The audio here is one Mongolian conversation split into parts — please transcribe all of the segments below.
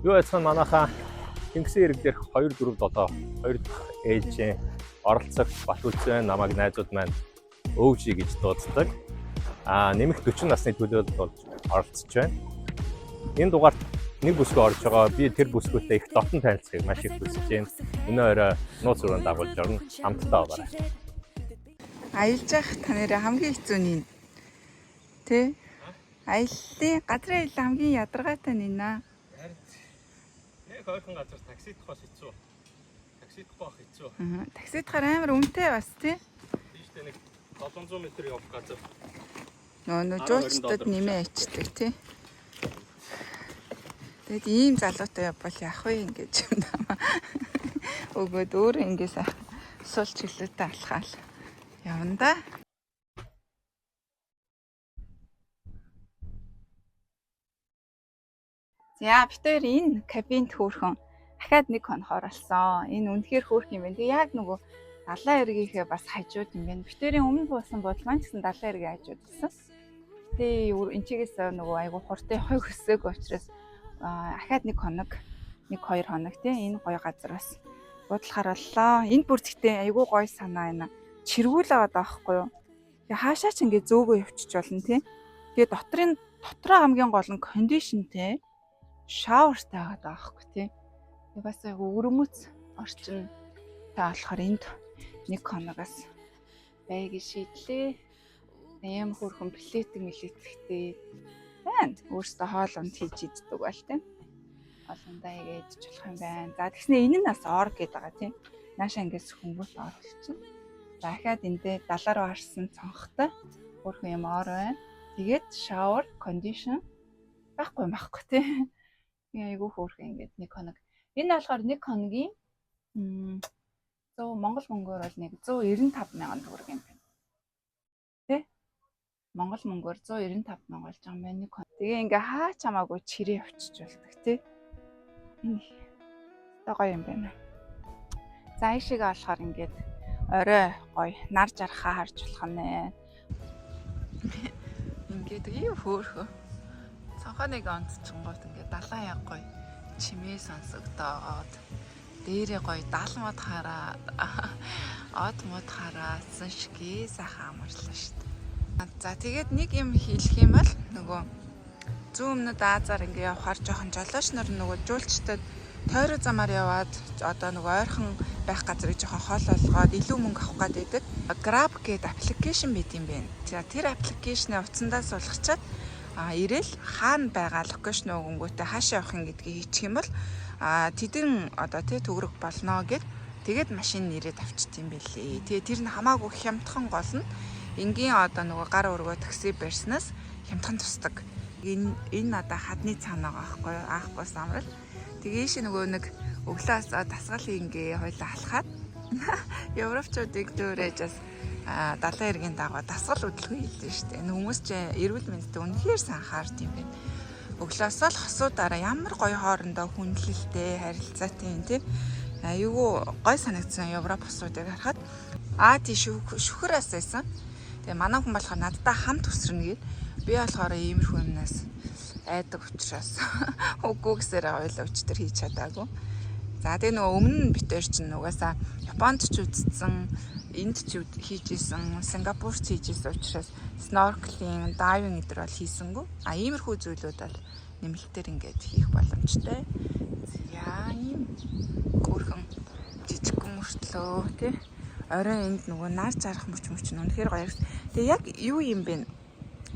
Юу яцхан манайхаа Тэнгисийн ирэг дээрх 2 4 7 2 дахь ээлжийн оролцогч Батүлзэн намайг найзууд маань өвжи гэж дууддаг. Нэмэх 40 насны төлөөлөлд болж оролцож байна. Энэ дугаарт нэг бүсгүй орж байгаа. Би тэр бүсгүйтэй их дотн танилцахыг маш их хүсэж байна. Өнөө орой нууц өрөөнд дагуулж орно. Хамтдаа овоорой. Аялж явах та нэрээ хамгийн хэцүү нь энэ. Тэ? Аяллаа газрын аялал хамгийн ядаргаатай нь энэ. Нэг ойрхон газар таксидах бас хэцүү. Таксидах байх хэцүү. Аа. Таксидахаар амар үнэтэй бас тий. Тийштэй нэг 700 м явах газар. Нөө 10 жуулчдад доллар нэмээ ачдаг тий. Тэгэд ийм залуутай явбал яах вэ ингэж юм даа. Өгөөд өөрөө ингэ сайхан сул чөлөөтэй алхаал явна да. За бид хоёр энэ кабинд хөөрхөн дахиад нэг хонохоор болсон. Энэ үнэхээр хөөрх юм байна. Тэгээ яг нөгөө далайн эргийнхээ бас хажууд юм байна. Бид хоёрын өмнө буусан буудал маань ч гэсэн далайн эргийн хажууд гэсэн. Гэтэ энэ чигээс нөгөө айгу хурдан явахыг хүсээгүй учраас ахаад нэг хоног, нэг хоёр хоног тий энэ гоё газар бас буудлахаар боллоо. Энд бүр тэгтээ айгу гоё санаа байна. Чиргүүл аваад байгаа байхгүй юу? Тэгээ хаашаа ч ингээ зөөгөө явчих болно тий. Тэгээ дотрын дотроо хамгийн гол нь кондишнтэй шавертай байгаа байхгүй тий. Тэгээ бас айгу өрөмөц орчин та болохоор энд нэг хоногоос бай гэж шийдлээ. Ийм хөөрхөн плетик мэлэтгтэй байна. Өөрөөсөө хоол унд хийж иддэг байл тий. Олондаа игээ идэж болох юм байна. За тэгснэ энэ нь бас ор гэдэг байгаа тий. Нааша ингээс хөнгөт ор болчихно. За дахиад эндээ далаа руу харсан цонхтой хөөрхөн юм ор байна. Тэгээд shower condition байхгүй юм байхгүй тий. Тэгээ айгүй хөөрхөн ингээд нэг хоног. Энэ болохоор нэг хоногийн 100 Монгол мөнгөөр бол нэг 195 мянган төгрөг юм байна. Тэ? Монгол мөнгөөр 195 мянга болж байгаа юм байна нэг хоног. Тэгээ ингээ хаа ч хамаагүй чирээ явчих болдог тий. Энэ одоо гоё юм байна. За ийшээгээ болохоор ингээд орой гоё нар жархаа харж болох нэ. Ингээд ийм хөөхөө. Цонхоо нэг онцчингууд ингээд далайн яг гоё чимээ сонсогдоод дээрээ гоё даалмод хараад од мод хараадсан шигээ сайхан амарлаа шүү дээ. За тэгээд нэг юм хэлэх юм бол нөгөө зүүн өмнөд Азаар ингээ явхаар жоохон жолооч нар нөгөө жуулчдад тойроо замаар яваад одоо нөгөө ойрхон байх газрыг жоохон хол олгоод илүү мөнгө авах гээд байдаг. Grab гэдэг аппликейшн байт юм байна. За тэр аппликейшнийг утсандаа суулгачаад ирээл хаана байгаа location өгөнгүүтээ хаашаа явах юм гэдгийг хийчих юм бол тэдэн одоо тий төгрөг болно гэд тэгээд машин нэрээд авчт юм бэлээ. Тэгээ тэр нь хамаагүй хямдхан гол нь энгийн одоо нөгөө гар өргөө такси барьснаас хямдхан тусдаг. Энэ одоо хадны цаана байгаа байхгүй юу? Анх бус амрал. Тэгээ ийш нөгөө нэг өглөөс дасгал хийнгээ хоёлаа алхаад Европчуудыг дөөрэж бас далайн эргийн дагуу дасгал хөдөлгөөн хийлээ шүү дээ. Энэ хүмүүс ч эрүүл мэндэд үнэхээр санхаард юм байна. Өглөөсөө л хосуудаараа ямар гоё хоорондоо хүндлэлтэй, харилцаатай юм тий. Айгүй гоё санагдсан Европ хосуудыг харахад. Тий шүхэр бас байсан. Тэгээ манай хүн болохоор надтай хамт өсрөнө гээд би болохоор иймэрхүү юмнаас айдаг учраас үгүй гэсээр хоёлаа өчтөр хийж чадаагүй. За тэгээ нөгөө өмнө нь бид хоёр чинь угаасаа Японд ч үзсэн, энд ч хийж исэн, Сингапурт хийж исэн учраас snorkeling, diving гэдэр бол хийсэнгүү. Иймэрхүү зүйлүүд бол нэмэлтээр ингээд хийх боломжтой. За ийм хөөрхөн жижигхэн мөртлөө тий. Оройн энд нөгөө нар зарах мөч мөч нь үнэхээр гоё. Тэгээ яг юу юм бэ?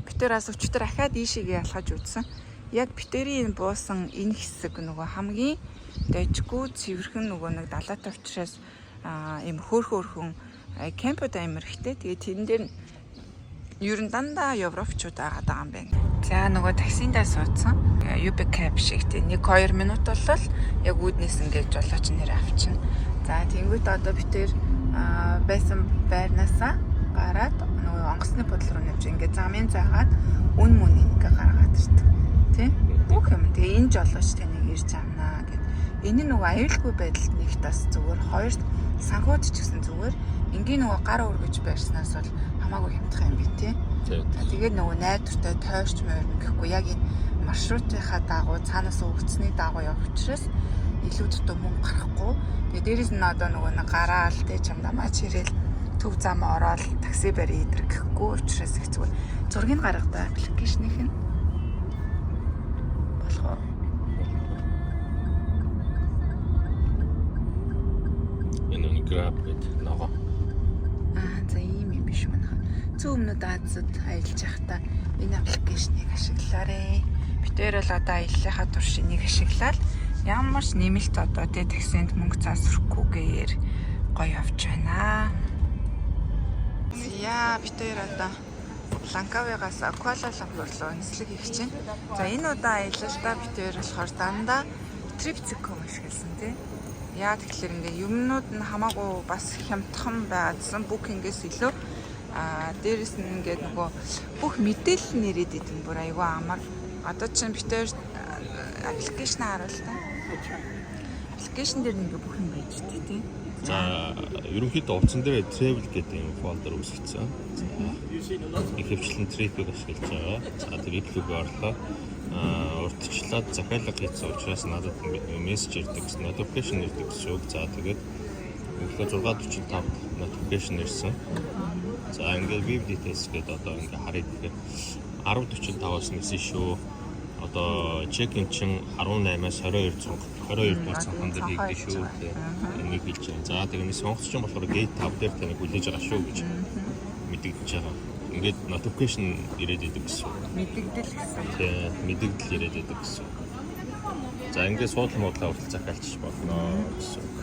Бид хоёр бас өчтөр ахаад ийшээгээ алхаж үзсэн. Яг бид хоёрын энэ буусан энэ хэсэг нөгөө хамгийн дажгүй цэвэрхэн нөгөө нэг далаатай учраас ийм хөөрхөн кемпүүд амар ихтэй. Тэгээ тэрэн дээр ер нь дандаа европчууд агаад байгаа юм байна. За нөгөө таксиндаа суудсан. Uber cab шиг тий 1 2 минут болол яг үүднээс ингээд жолооч нэр авчина. За тэнгуут одоо бид хоёр байсан байрнаасаа гараад нөгөө онгоцны буудлын руу нэвж ингээд замын заагаад үн мөн ингээ гаргаад ирдэг. Тий? Бүх юм. Тэгээ энэ жолооч таныг ирж авнаа гэд. Энэ нь нөгөө аюулгүй байдалд нэгт бас зүгээр, хоёрт санхуд ч гэсэн зүгээр. Энгийн нөгөө гар өргөж барьснаас бол Хамаагүй хямдхан юм би тий. Тийм. За, тэгээд нөгөө найдвартай тойрч мойрно гэхгүй яг энэ маршрутынхаа дагуу, цаанаас өгцний дагуу явах учраас илүү дутуу мөнгө гарахгүй. Тэгээд дээрэс нь одоо нөгөө нэг гараал тий, чам дамаач ирээл төв зам ороод такси барь идэр гэхгүй учраас их зүгээр. Зургийг гаргадаа application ых нь болох уу? Энэ нэг Grab гэдэг ногоо. Аа, за, ийм юм биш манайха. Зүүн өмнөд Азид аялж байхдаа энэ application ыг ашиглаарэ. Бид хоёр бол одоо аяллахаа турш энийг ашиглаад ямар ч нэмэлт одоо тий таксинд мөнгө цаас өрөхгүйгээр гоё явж байна. За, бид хоёр одоо Ланкавигаас Куала Лумпур руу нислэг хийх чинь. За, энэ удаа аялалдаа бид хоёр болохоор дандаа Trip.com ашигласан тий. Яа тэгэхээр ингээ юмнууд нь хамаагүй бас хямдхан байгаадсан Booking-ээс илүү, дээрэс нь ингээд нөгөө бүх мэдээлэл нь ирээд идэв, бүр айгүй амар. Одоо чинь бид хоёр application харуул та. Application дээр ингээ бүх юм байж тээ тий. За, ерөнхийдөө утсан дээр travel гэдэг юм folder үүсгэсэн. За, ихэвчлэн trip-ийг ашиглаж байгаа. За, trip рүү орлоо. Урьдчилаад захиалга хийсэн учраас надад мессеж ирдэг гэсэн, notification ирдэг гэсэн үг. За, тэгээд өглөө 6:45-д notification ирсэн. За, ингээд view details гэдэг одоо ингээд харъя гэхээр 10:45-аас нисэн шүү. Одоо check-in чинь 18-аас 22 цонх, 22 дугаар цонхон дээр хийгдэн шүү. Энийг хэлж байгаа. За, тэгээ нэг сонгогч чинь болохоор gate 5 дээр таныг хүлээж байгаа шүү гэж мэдэгдэж байгаа. Ингээд notification ирээд идэг гэсэн. Мэдэгдэл гэсэн. Тийм, мэдэгдэл ирээд идэг гэсэн. За, ингээд суудлын модлоо хүртэл захиалчих болно гэсэн үг.